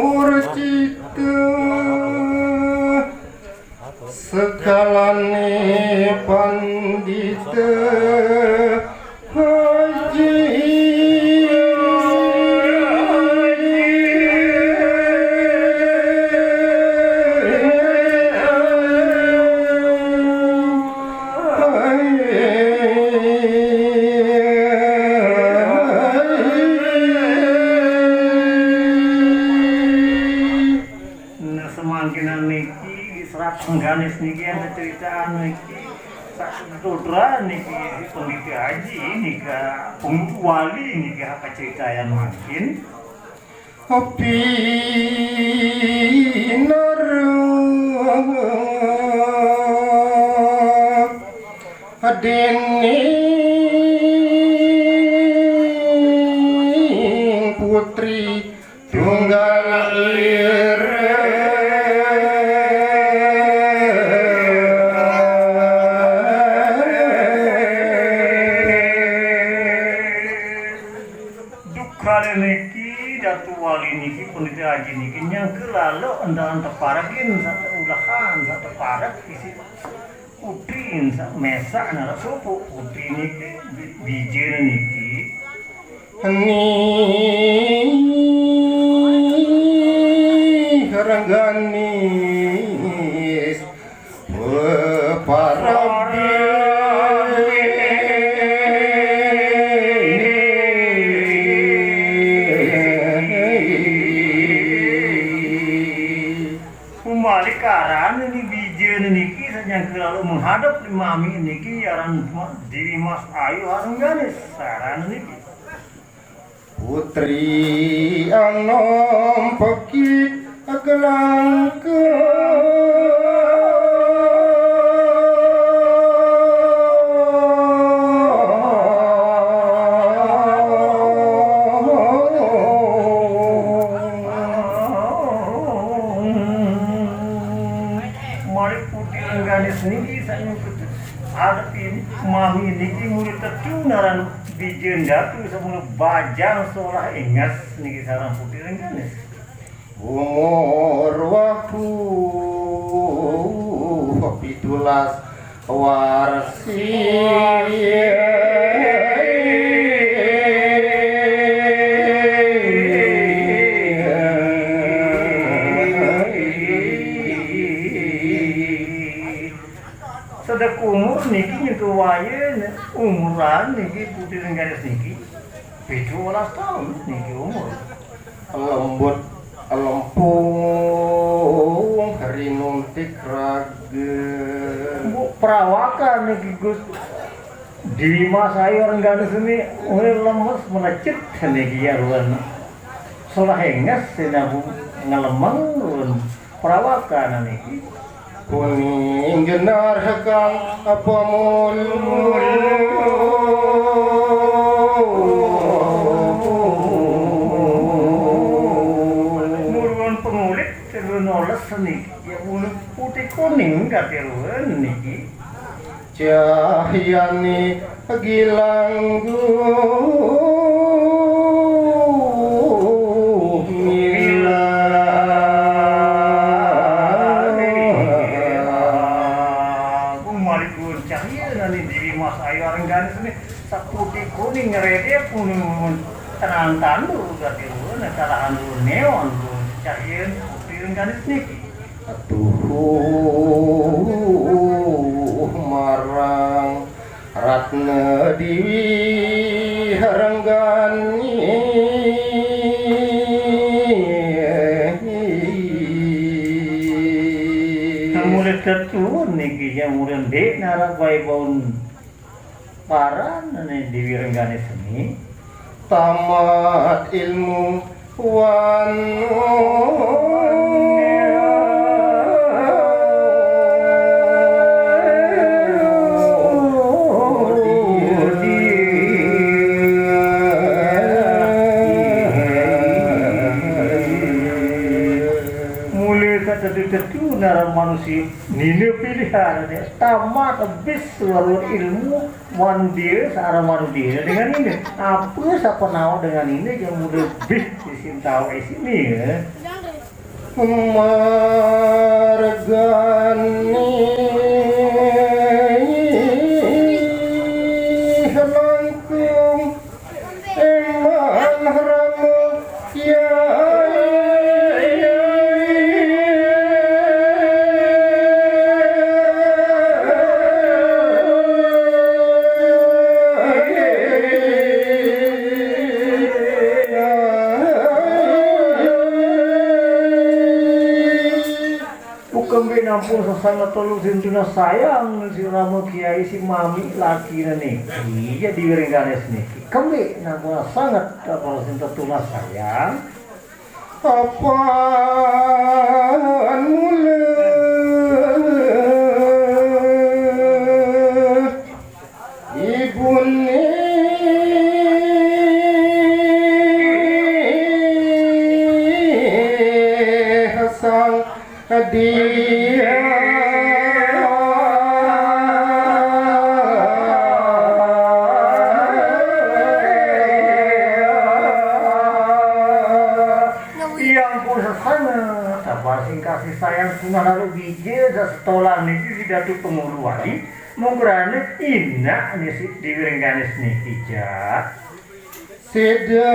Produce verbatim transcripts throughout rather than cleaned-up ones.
Winurcita sekalane pandita haji. Nah, semangkinan niki, di Serat Rengganis niki, ada ceritaan niki, Sak Dodra niki, Pendeta Haji nika, pengulu wali niki, apa cerita yang makin. Pinarep dening putri tunggal lir. Dukkane niki, Datu Wali niki, Pendeta Haji niki, nyangke lalo endahan teparekin, sate ulahan, sate parek isi putri, sa-, mesak nara sopo putri niki, bi-, bijene niki. Ni Rengganis. Umali karane ni bijene niki, sanyangke lalo menghadap di mami niki, aran Dewi Mas Ayu Rengganis, sarane niki. Putri anom pekik gelangkung. Mari Putri Rengganis niki, saya adepi mami niki, mula tetu ngaran Bijen Datu, semula bajang solah enges niki sareng Putri Rengganis. Umur wau pitulas warsi. Sedek umur niki nyentuh wayen, umuran niki Putri Rengganis niki pitu welas taun niki umur. Lembut lempung rinuntik raga. Bu, perawakan niki, Gus. Dewi Mas Ayu Rengganis niki, uli lemes melecet niki ya ruan. Solah enges sinabu ngelemeng ruan perawakan niki. Kuning jenar kang pemulung. Murun pengulit, terus noles niki. Ya, putih kuning katiruan niki. Cahyane gilang gumilang. Umali pun cahyanane Dewi Mas Ayu Rengganis niki, saputih kuning ngeredep pun tenang tandur katiruan, kalahan neon pun cahyan Putri Rengganis niki. Tuhuh marang Ratna Dewi Rengganis. Nah, mula tetu niki, ya, mula ndeq naraq bae baun paran ne Dewi Rengganis seni. Tamat ilmu wan Mule Tetu-tetu ngaran manusia nina pilihan, tamat habis seluruh ilmu manusia, seorang manusia dengan ini. Apa siapa nawa dengan ini yang muda lebih di sini tahu di sini ya. Margani langkung Iman Rama Kiai. Bukan be nampun sasana tolu sing tuna sayang si Rama Kiai si mami laki niki. Iya di Rengganis niki. Kembe nampun sangat kalau sing tuna sayang. Apan mula ibune sang dia. Yang pun sesana, tambah sing kasih sayang punah lalu bije dan setolan niki si Datu Pengulu Wali, mungkurane inak ni si Dewi Rengganis niki, Jak. Sida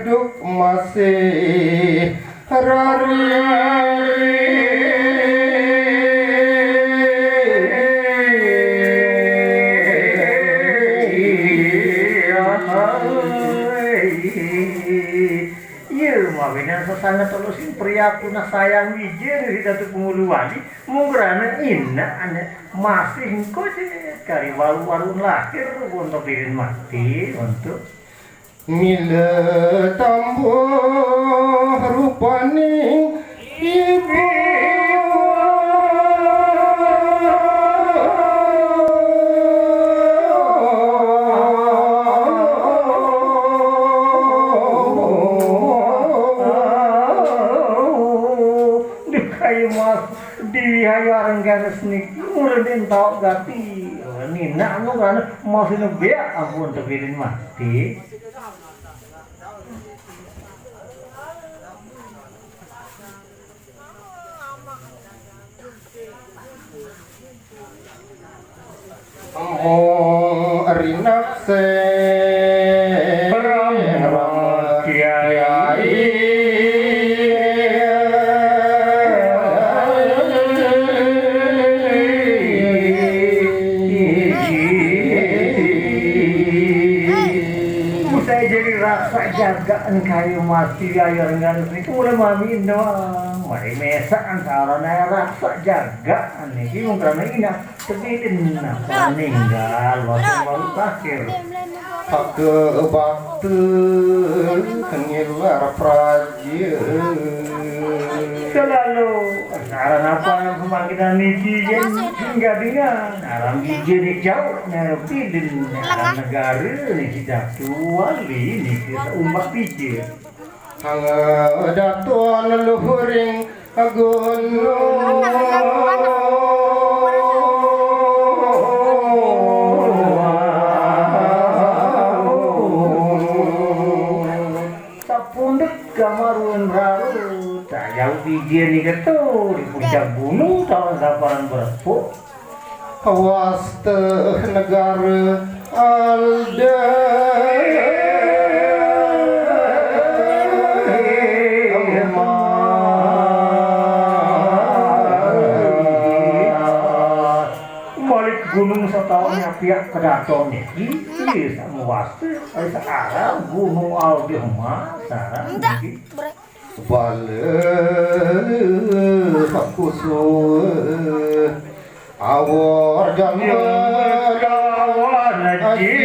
duk masih rari. Iya, mawinan sesana tolu sing priaku nah sayang wija dari Datu Pengulu Wali, mungkurane inak ane masih engko je kari walu-walu lahir untuk diri mati untuk mila tambah rupaning ibu. Duh, kayu mas, Dewi Ayu Rengganis niki mula den tau gati. Nina anu kan masih nebeak ampun tebilin mati. Mong rinakse Rama Kiai. Usai jadi raksa jagaan kayu mati ayo Rengganis niki mulai mami doang. Mari mesaan sarana raksa jagaan niki mungkrana ina. Tebidin apa ninggal waktu baru terakhir. Pakai bakti kengilar praja. Selalu sekarang apa yang pemanggilan niki yen hingga dengan alam hijau ni jauh, nah, bidin alam negara ni kita tuali ni kita umbak pijit. Hang datuan luhuring gunung. Sapundhut kamaruan rarut, tak jauh bijine ketu di puncak gunung tahun saparan berepuk. Wasta negara alda. Balik gunung sataune apiak kedaton niki, iya sama wasta, ari sekarang gunung alda mas, sekarang niki. Bala kusuh awor jamba kawan aji.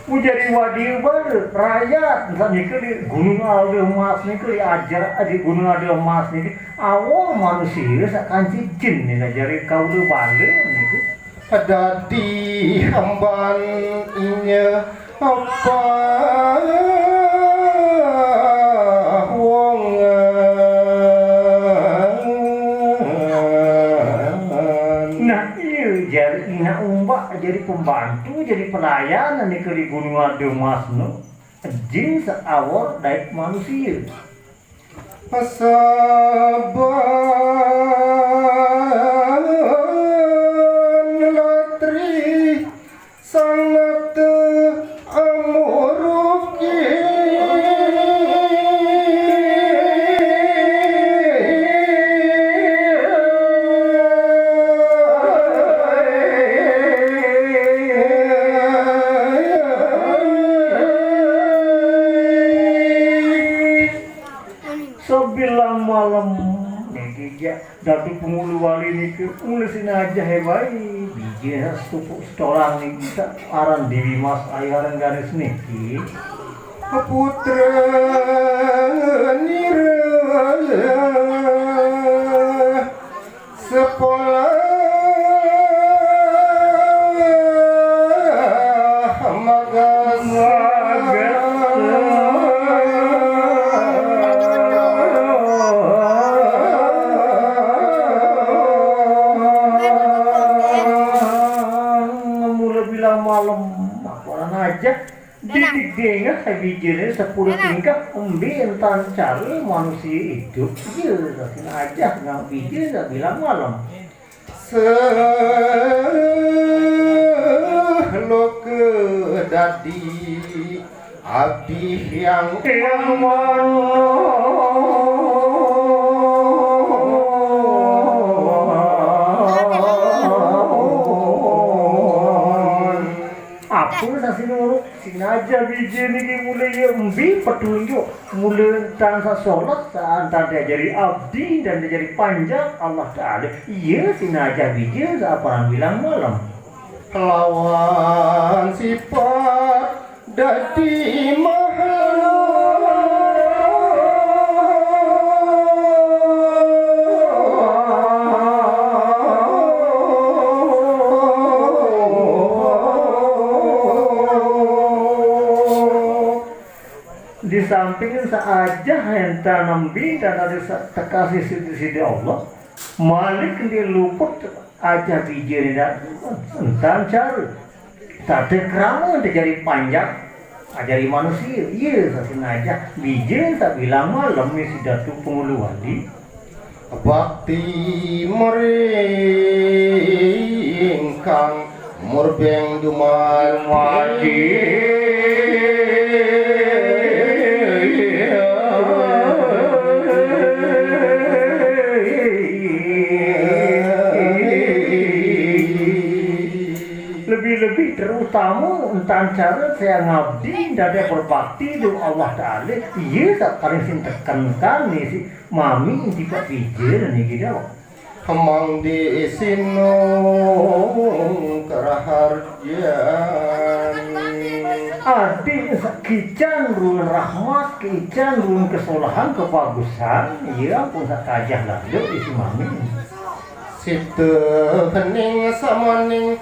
Ku jadi wadi bar rakyat Nika di Gunung Alde Mas nika, di ajar di Gunung Alde Mas nika, awor manusia sakanci jin nika, jari kaula bala nika. Dadi emban inya apa wongan. Nah, iya, jari Ina Umbak, jari pembantu, jari pelayan nika di Gunung Alde Mas nu. Jin saawor dait manusia. Saban latri sangat amuruki. Sabilang malem, niki ja, Datu Pangulu Wali niki, mula sinajah baé, bijil sepupu setoran niki, aran Déwi Mas Ayu Rengganis niki. Putra nira sekolah magas. Mula bilang malem, laporan aja. Didik dingeh bijilné sepuluh tingkah, embi entan cara manusia idup. Iya, sasin ajah nang bijil sabilang malem. Seh loka dadi abdi yang Apa sasin uruk? Sinajah bijil niki mula ia embi petunjuk. Mula entan sasolat, entan diajari abdi, entan diajari panjak Allah Ta'ala. Iya sinajah bijil saparan bilang malem. Lawan sifat dadi makhluk. Di samping saajah entan embi dan ada sa-, tekasih sida-sida Allah, malik dia luput ajah bijilné dah entan cara. Tata krama dijari panjak, ajari manusia. Iya, sasin ajah bijil sabilang malem, misi Datu Pangulu Wali. Bakti mering kang murbeng dumat. Lebih-lebih terutama entan cara saya ngabdi dadi berbakti di Allah Ta'ala, iya tak paling sing tekankan ni si Mami tiba bijil niki dah. Mang di sinung keraharjan. Adi kican ruun rahmat, kican ruun kesolahan, kebagusan, iya pun satajah lalu isi Mami. Sita hening samaning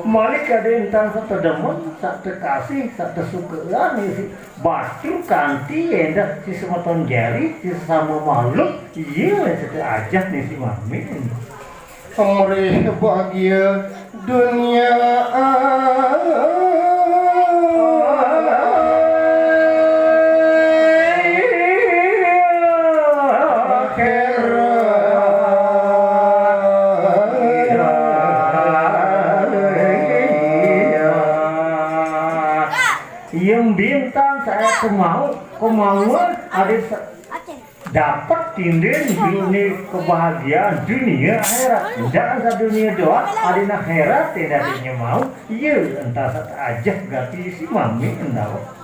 Malik ada entan satedemen, satekasih, satesukaan isi batu kanti endah si semeton jari, si sesama makhluk, iya sida ajah ni si Mami. Amrih bahagia dunia akhirat. Yang bintang saya ku mau, ku mau ada se- Dapat tindih dunia kebahagiaan dunia akhirat. Jangan sa dunia doang, ada akhirat tidak dunia mau. Iya, entah satu aja berarti si Mami entah.